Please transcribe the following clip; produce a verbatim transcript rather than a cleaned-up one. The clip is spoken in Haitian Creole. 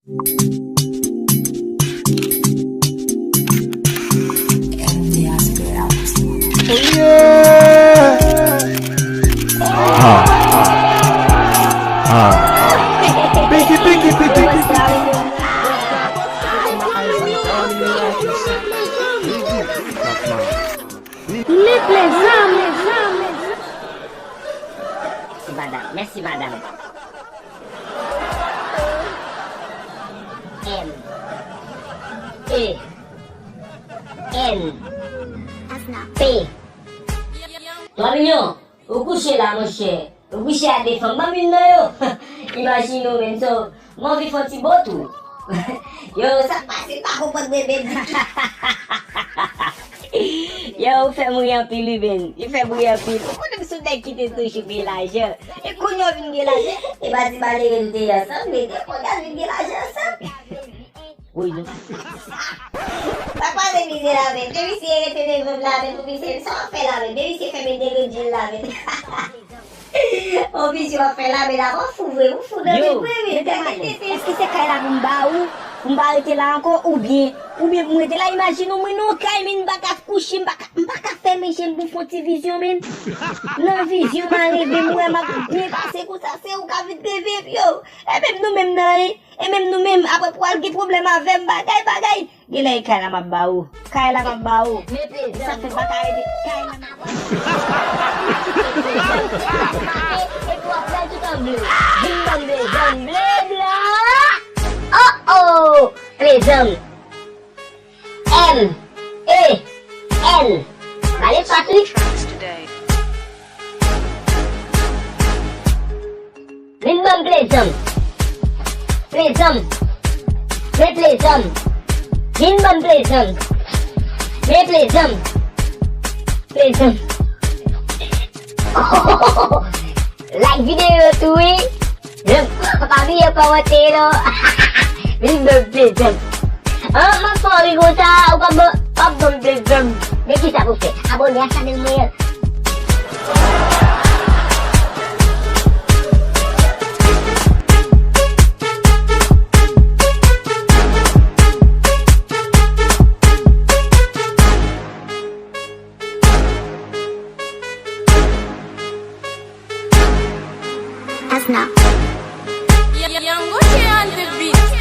Li plezan m. Mèsi, madanm. Mèsi, madanm. M. E. N. P. Twa milyon. Ou kouche la, monchè. Ou kouche a de fanm. Ban m youn nan yo. Imajine w menm, so, m anvi fè yon ti bo tou. Yo, sa k pase, m pa konprann mwen menm ditou. Yo, ou fè m ri anpil, wi, men. Ou fè m ri anpil. Ou konnen m se yon nèg ki te toujou gen lajan. E kounye a w vin gen lajan. E pa ti malere nou te ye ansanm, men kounye a l vin gen lajan ansanm. Woy, non. Pa kwaze mize la, men. Depi misye rete devan m la, men, pou misye, sa w ap fè la, men. Depi misye fèmen de grenn je l la, men. O, misye w ap fè la, men, la, w fou vre, ou fou nan men vre, men. Yo, men, men, men, èske se kay la pou m ba ou, pou m pa rete la ankò, oubyen, oubyen pou m rete la, imajine w, mwen nan yon kay, men, m pa ka kouche, m pa ka, m pa ka fèmen je m pou m fè yon ti vizyon, men. Nan vizyon, m a reve, m wè m ap byen pase konsa, se ou k ap vin reve, yo. E menm nou menm nan, e menm nou menm, apre pou al gen pwoblèm avè m, bagay, bagay. Genlè e kay la m ap ba ou. Kay la m ap ba ou. Sa fè m pa ka rete. Kay la m ap ba ou. Epi w ap fè l tout an ble. Vin ban m ble, ban m ble blan. Oh, oh! Plezan m. M, E, N. Pale Patrick. Vin ban m plezan m. Plezan m. Men plezan m. Vin ban m plezan m. Men plezan m. Plezan m. Like videyo tou wi. Jan, pa bliye kòmante non. Vin ban m plezan m. An, m ap fè w ri konsa, ou p ap ban, p ap ban m plezan m. Men kisa pou fè? Abòne a chanèl mwen an. Asna. Young Gucci on the beat.